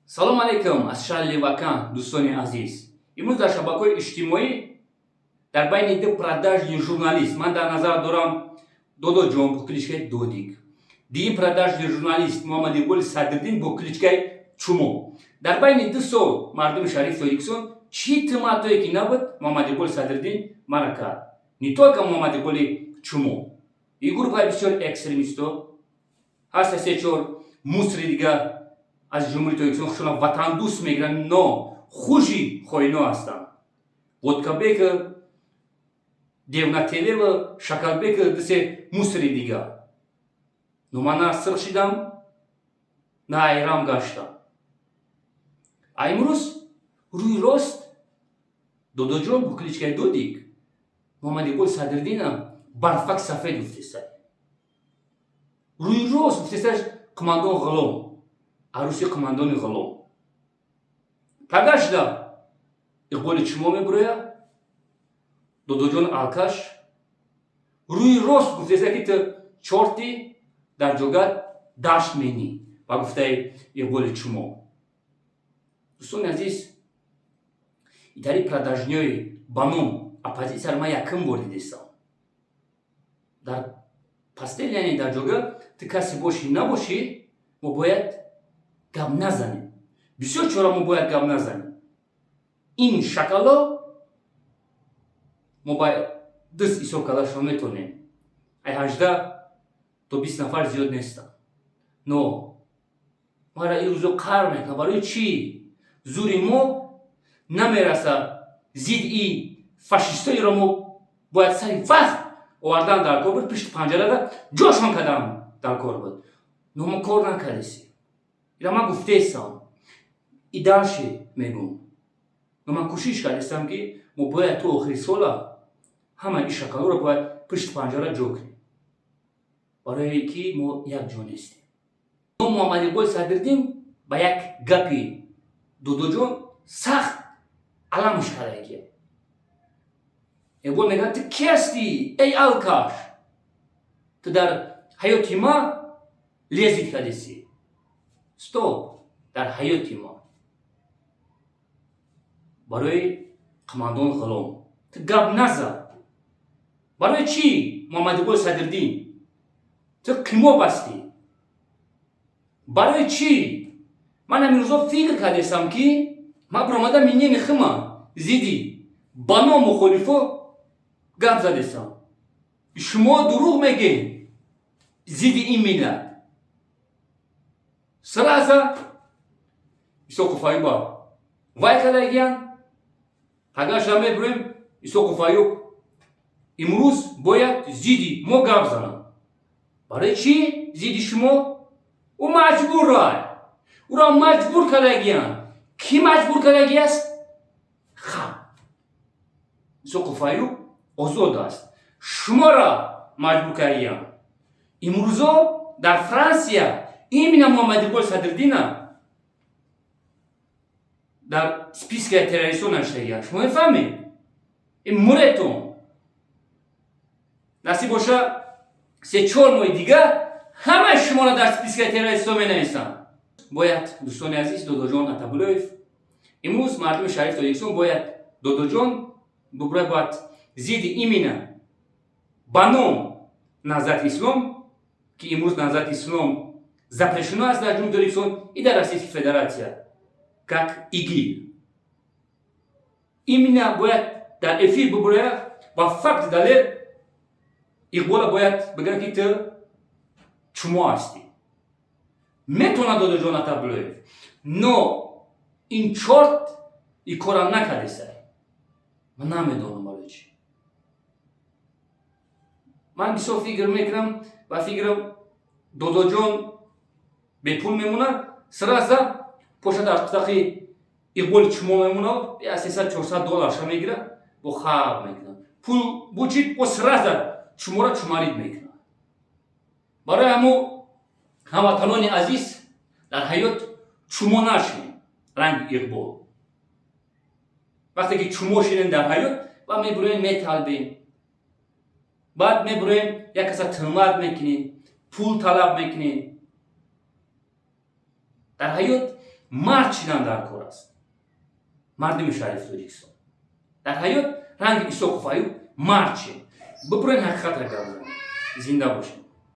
Салом алейкум аз шаҳри Левакан, дӯстони азиз. Имрӯз дар шабакаҳои иҷтимоӣ дар байни ду продажный журналист, ман дар назар дорам Додоҷон бо кличкаи Додик, дигин продажный журналист Муҳаммад Иқболи Садриддин бо кличкаи Чумо, дар байни 2 сол мардуми шарифи Тоҷикистон чӣ туҳматое ки набуд, Муҳаммад Иқболи Садриддин мара кард. Не только Муҳаммад Иқболи Чумо, и гурӯҳҳои бисёр экстремисто ҳаста, се чор мусри дига аз Ҷумҳурии Тоҷикистон хушона ватандӯст мегиранд, но хуши хоино ҳастанд: Водкабек, Девнателева, Шакалбек, дусе мусри дига. Но ман на сирх шидам, на айрам гаштам. А имрӯз рӯи рост Додоҷон бо кличкаи Додик Муҳаммад Иқболи Садриддина барфак сафед гуфтеста, рӯи рост гуфтесташ: «Қумандон ғулом, арӯси қумандони ғулом». Пагашда Иқболи Чумо мебуроя, Додоҷон алкаш рӯи рост гуфтеста, ки ту чорти дар ҷогат дашт менӣ, ба гуфтаи Иқболи Чумо. Дӯстони азиз, итари продажный ои ба ном оппозитсияро ман якум бор дидестам. Дар постель, яъне дар ҷога ту касе бошӣ набошӣ, мо бояд гап назанем. Бисёр чора мо бояд гап назанем. Ин шакало мо ба даст ҳисоб кардашро метавонем, ай 18 то 20 нафар зиёд нестам. Но мара ин рӯзо қаҳр мекунад. Барои чӣ зури мо намераса? Зидди ин фашистоиро мо бояд сари вақт овардан дар кор буд, пишти панҷарада ҷошон кардан дар кор буд, но мо кор накардесем. Ира ман гуфтаестам и дальше мегӯм, но ман кӯшиш кардестам, ки мо бояд то охири сола ҳамаи ин шакалҳоро бояд пушти панҷара ҷо кунем, барое ки мо якҷо нестем. Но Муҳаммад Иқболи Садриддин ба як гапи Додоҷон сахт аламаш кардаги. Иқбол мегӯяд: «Ту ки ҳастӣ, эй алкаш? Ту дар ҳаёти ма лезить кардеси. Стоп, дар ҳаёти ма барои қамандон ғулом ту гап наза. Барои чӣ, Муҳаммад Иқболи Садриддин, ту қимо бастӣ? Барои чӣ?» Ман ҳамин фикр кардестам, ки ман биромада минени хима зидди ба ном мухолифо гап задестам. Шумо дурӯғ мегӯед зидди ин миллат. Сразу Исоқов Аюба вай кардагиян. Агарша мебурем, Исоқов Аюб имрӯз бояд зидди мо гап занад. Барои чӣ зидди шумо? Ӯ маҷбура, ӯро маҷбур кардагиян. Кӣ маҷбур кардаги аст? Ха, Исоқов Аюб озод аст, шуморо маҷбур кардагиян. Имрӯзо дар Франсия именно Муҳаммад Иқболи Садриддина дар списка и террористон навиштагиян. Шумо мефаҳмед? Ин муретон насиб боша, 3-4 моҳи дигар ҳамаи шуморо дар списка и террористон менависам. Бояд, дӯстони азиз, Додоҷон Атабулоев имрӯз, мардуми шариф Тоҷикистон, бояд Додоҷон бубура, бояд зидди именно ба ном Наҳзати Ислом, ки имрӯз Наҳзати Ислом запрещено аст дар Ҷумҳурии Тоҷикистон и дар Российской Федерация, как ИГИЛ, именно бояд дар эфир бубурая ва факт далел Иқбола бояд бигӯяд, ки ту чумо ҳастӣ. Метавонад Додоҷон Атабулоев, но ин чорт и кора накардеса. Ман намедонам барои чӣ. Ман бисёр фикр мекунам ва фикрам Додоҷон бепул мемонад, сразу поша дар қутақи Иқболи чумо мемонад, я 300-400 долларша мегирад, бо хаб мекунад. Пул бучид, бо сразу чуморо чумарид мекунад. Барои ҳамо, ҳамватанони азиз, дар ҳаёт чумо нашинем ранги Иқбол. Вақте ки чумо шинем дар ҳаёт ва мебуроем, металбем, баъд мебуроем, як каса туҳмат мекунем, пул талаб мекунем. Дар ҳаёт Мард шидан дар кор аст. Мардуми шарифи Тоҷикистон, дар ҳаёт ранги Исоқов Аюб мард шед, бибурен, ҳақиқатра гап занед. Зинда бошед.